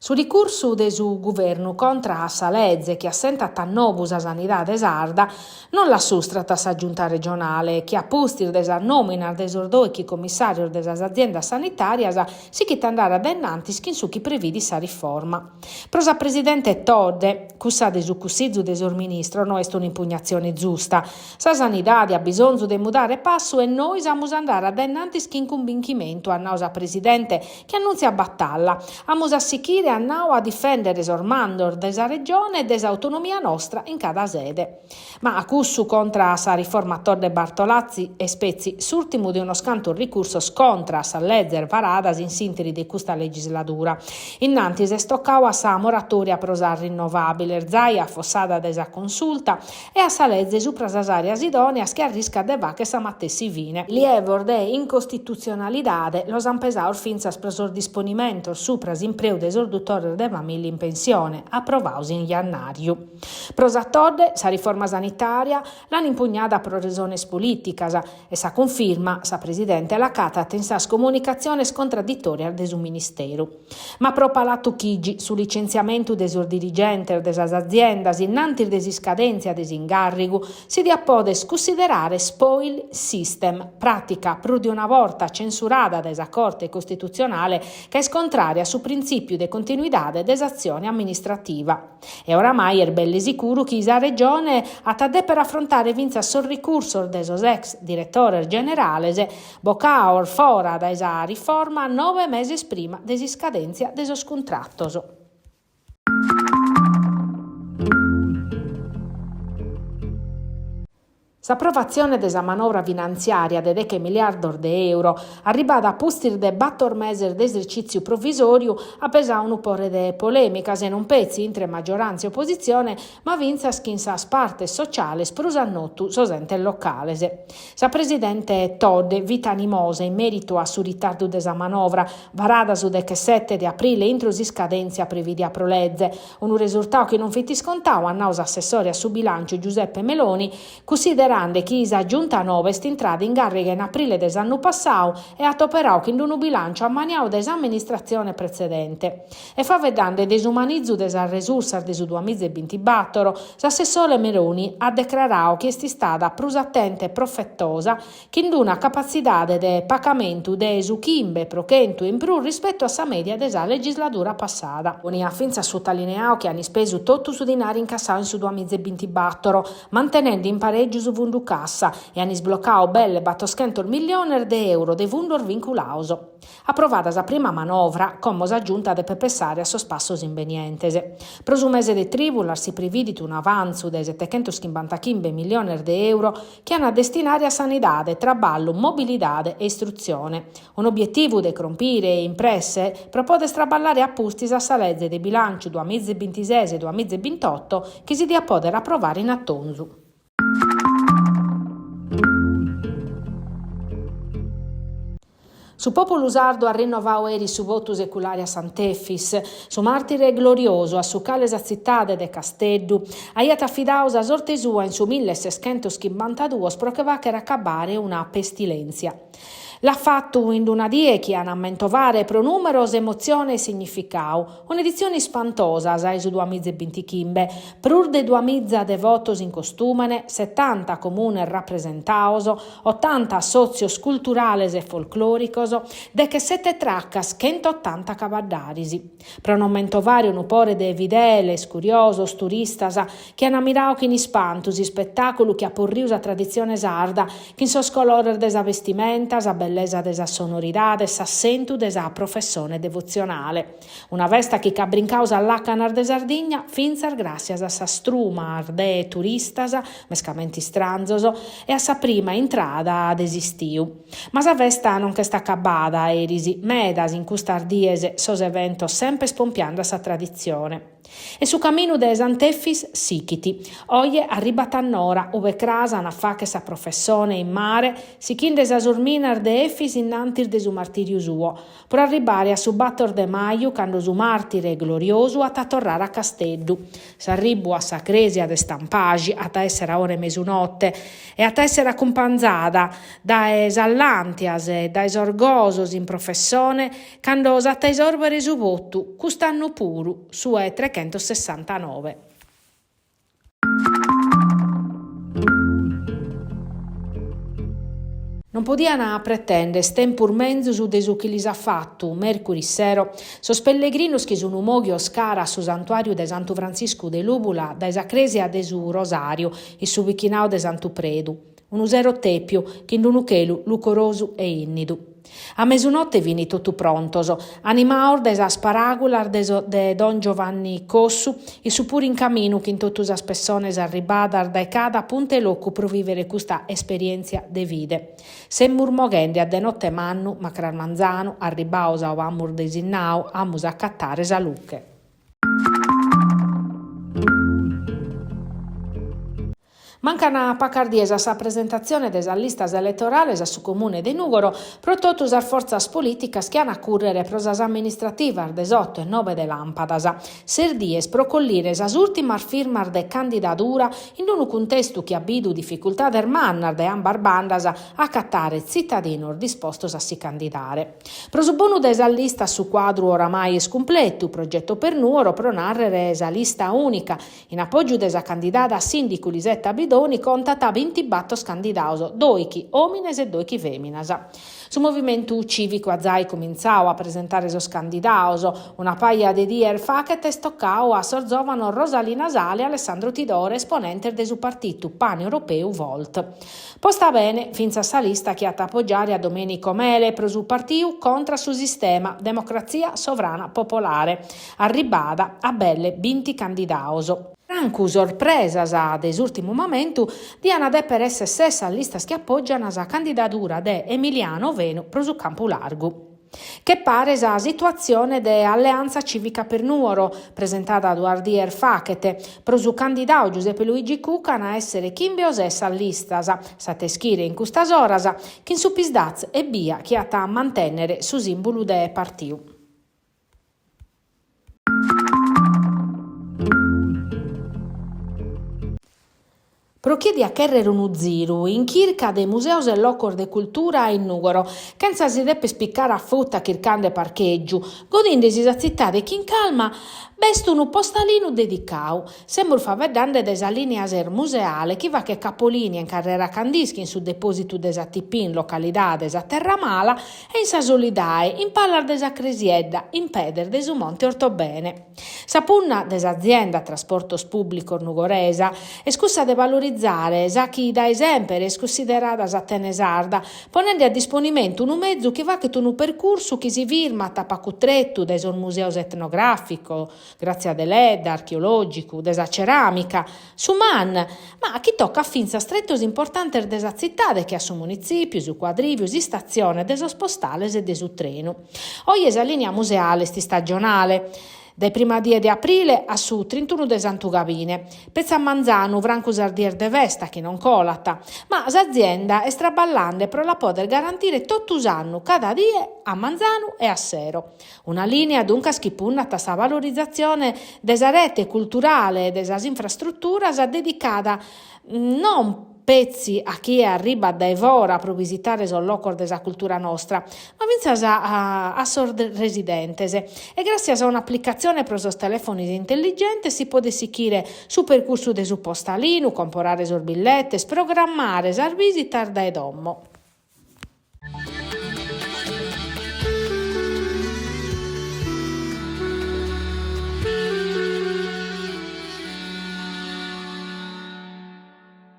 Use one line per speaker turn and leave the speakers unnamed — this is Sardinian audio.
Su ricursu de su Guvernu contra a sa leze chi assentat a nou sa sanidade sarda non l'assustrat sa Giunta regionale chi a pustis de sas nòminas de sos dòichi commissàrios de sas aziendas sanitàrias sighit a andare a dae in antis chin su chi previdit sa riforma. Pro sa presidente Todde, cussa de su Cussizu de sos Ministros no est un'impugnatzione zusta. Sa sanidade at bisonzu de mudare passu e nois amus a andare a dae in antis chin cumbinchimentu, at nau sa presidente, chi annùntziat batalla. Amus a sichire, at nau, a difèndere sos mandos de sa Regione e de s'autonomia nostra in cada sede. Ma cussu contra a sa riforma Todde Bartolazzi est petzi s'ùrtimu de unos cantos ricursos contra a sas lezes varadas in s'ìnteri de custa legisladura. Innantis est tocadu a sa moratòria pro sas rinnovàbiles, zai afossada dae sa Consulta, e a sa leze supra sas àreas idòneas chi arriscat de fàghere sa matessi fine. Lievos de incostitutzionalidade los ant pesados fintzas pro sos disponimentos supra s'impreu de sos dutores de famìlia in pensione, aprovados in jannàriu. Pro sa Todde, sa riforma sanitària l'an impugnada pro resones polìticas e sa cunfirma, sa presidente l'acatat in sas comunicatziones contradditòrias de su ministeru. Ma pro Palatu Chigi, su licentziamentu de sos dirigentes de sas aziendas innantis de s'iscadèntzia de s'ingàrrigu si diat poder cunsiderare spoil system, pràtica prus de una borta censurada dae sa Corte Costitutzionale ca est contrària a su printzìpiu de continuidade de s'atzione amministrativa. E oramai est belle sicuru chi sa Regione at a dèpere afrontare fintzas sos ricursos de sos ex diretores generales bocados fora dae sa riforma noe meses prima de s'iscadèntzia de sos cuntratos. S'aprovatzione de sa manovra finantziària de deche miliardos de euro, arribada a pustis de bator meses de esercìtziu provisòriu, at pesadu unu pore de polèmicas e non petzi intre magioràntzia e opositzione, ma fintzas chin sas partes sociales prus a notu sos entes locales. Sa presidente Todde fit animosa in mèritu a su ritardu de sa manovra, varada su dechesete de aprile intro s'iscadèntzia prevìdia pro leze. Unu resurtadu chi non fit iscontadu, at nadu s'assessore a su bilànciu Giuseppe Meloni, cussiderande chi sa Giunta noba est intrada in gàrriga in aprile de s'annu passadu e at operadu chin unu bilànciu ammaniadu dae s'amministratzione pretzedente. E faeddande de su manizu de sas resursas de su duamiza e bintibàtoro, s'assessore Meloni at decraradu chi est istada prus atenta e profetosa chin d'una capatzidade de pacamentu de su chimbe pro chentu in prus rispetu a sa mèdia de sa legisladura passada. Meloni at fintzas sutalineadu chi an ispesu totu su dinari incassadu in su duamiza e bintibàtoro, mantenende in parègiu su fundu cassa, e an isblocadu belle batoschentos milliones de euro de fundos vinculados. Aprovada sa prima manovra, como sa Giunta depet pessare a sos passos imbenientes. Pro su mese de trìbulas si previdit un'avantzu de setechentoschimbantaghimbe milliones de euro chi an a destinare a sanidade, traballu, mobilidade e istrutzione. Un'obietivu de crompire in presse pro poder traballare a pustis a sa leze de bilànciu duamiza e bintises e duamiza e bintoto chi si diat poder aprovare in atonzu. Su pòpulu sardu at rinnovadu eris su votu seculare a Sant'Efis, su màrtire gloriosu a su cale sa tzitade de Casteddu aiat afidadu sa sorte sua in su milleseschentoschimbantaduos pro che fàghere acabare una pestilèntzia. L'at fatu in una die chi an a mentovare pro nùmeros, emotzione e significadu, Un'editzione ispantosa sa 'e su duamiza e bintichimbe, prus de duamiza devotos in costùmene, setanta comunes rapresentados, otanta assòtzios culturales e folclòricos, dechesete tracas, chentotanta cabaddaris. Pro non mentovare unu pore de fideles, curiosos, turistas, chi an miradu chin ispantu s'ispetàculu chi at porriu sa traditzione sarda, chin sos colores de sa bestimenta, sa bellesa de sas sonoridades, s'assentu de sa professone devotzionale. Una festa chi ch'at brincadu sas làcanas de Sardigna fintzas gràssias a sas trumas de turistas, mescamente istranzos, e a sa prima intrada de s'istiu. Ma sa festa non ch'est acabada eris, medas in custas dies sos eventos semper pompiende a sa traditzione. E su caminu de Sant'Efis sichit. Oje arribat a Nora, ube cras an a fagher sa professone in mare, sichinde sas urminas de. de Efis innantis de su martìriu suo, pro arribbare a su bator de maju cando su màrtire gloriosu at a torrare a Casteddu. S'arribbu a sa crèsia de Stampaxi at a èssere a ora 'e mesunote e at a èssere acumpanzada dae sas làntias e dae sos gosos in professone cando s'at a isòrbere su votu, cust'annu puru, su 'e trechentossessantanoe. Non podian pretender tempus menzus de su chi lis at fatu, mèrcuris sero, sos pellegrinos chi sun mòghios cara a su santuàriu de Santu Frantziscu de Lùbula dae sa crèsia de su Rosàriu, in su bichinadu de Santu Predu. Unu sero tèpiu, chin unu chelu lucorosu e ìnnidu. A mesunote fin totu prontos, animados dae sas paràgulas de de Don Giovanni Cossu, issu puru in caminu chin totu sas pessones arribadas dae cada punta 'e locu pro vìvere custa esperièntzia de fide. Semus moghende a de note mannu, ma cras manzanu, arribados a ube amus desinnadu, amus a acatare sa luche. Mancan pacas dies a sa presentatzione de sas listas eletorales a su Comune de Nùgoro pro totu sas fortzas polìticas chi an a cùrrere pro sas amministrativas de s'oto e nobe de làmpadas. Ses dies pro collire sas ùrtimas firmas de candidadura in unu cuntestu chi at bidu dificultades mannas de ambas bandas a acatare tzitadinos dispostos a si candidare. Pro su bonu de sas listas su cuadru oramai est cumpletu, Progetto per Nuoro pro nàrrere sa lista ùnica In apògiu de sa candidada a sìndicu Lisetta Bidoni contat bintibator candidados, dòichi òmines e dòichi fèminas. Su movimentu cìvicu at zai cumintzadu a presentare sos candidados. Una paja de dies faghet est tocadu a sos zòvanos Rosalina Sale e Alessandro Tidore, esponentes de su partitu pan-europeu Volt. Posta bene fintzas sa lista chi at a apogiare a Domenico Mele pro su partiu contra su sistema Democratzia Sovrana Popolare, arribbada a belle binti candidados. Francu sorpresas de s'ùrtimu mamentu, diant dèpere èssere ses sas listas chi apògiant sa candidadura de Emiliano Fenu pro su Campu Largu. Che pare sa situatzione de Alleanza Civica per Nuoro, presentada duas dies faghet, pro su candidadu Giuseppe Luigi Cucca an a èssere chimbe o ses sas listas, s'at a ischire in custas oras, chin su Psd'Az ebbia chi at a mantènnere su sìmbulu de partiu. Pro chie diat chèrrere unu ziru in chirca de museos e locos de cultura in Nùgoro, chentza si dèpere picare a futa chircande parchègiu, godindesi sa tzitade chin calma, b'est unu postalinu dedicadu. Semus faeddande de sa lìnia ses museale chi faghet capolinia in carrera Candischi in su depòsitu de sa TP in localidade Sa Terra Mala e in sa Solidae in palas de sa Cresiedda in pedes de su Monte Ortobene. Sa punna de s'azienda Trasportos Pùblicos Nugoresa est cussa de valorizare sa chi dae semper est cunsiderada s'Atene sarda, ponende a disponimentu unu mezu chi faghet unu percursu chi si firmat a pagu tretu dae sos museos etnogràficos, Grazia Deledda, archeològicu, de sa ceràmica, su MAN, ma chi tocat fintzas tretos importantes de sa tzitade che a su munitzìpiu, su cuadrìviu, s'istatzione de sos postales e de su trenu. Oje sa lìnia museale est istagionale, dae prima die de aprile a su trintunu de Santu Gabine, petzi a manzanu, francu sas dies de festa chi non colat, ma s'azienda est traballende pro la pòdere garantire totu s'annu, cada die, a manzanu e a sero. Una lìnia duncas chi punnat a sa valorizatzione de sa rete culturale e de sas infrastruturas dedicada non petzi a chie arribat dae fora pro visitare sos locos de sa cultura nostra, ma fintzas a sos residentes. E gràtzias a un'aplicatzione pro sos telèfonos intelligentes si podet sichire su percursu de su postalinu, comporare sos billetes, programmare sas bìsitas dae domo.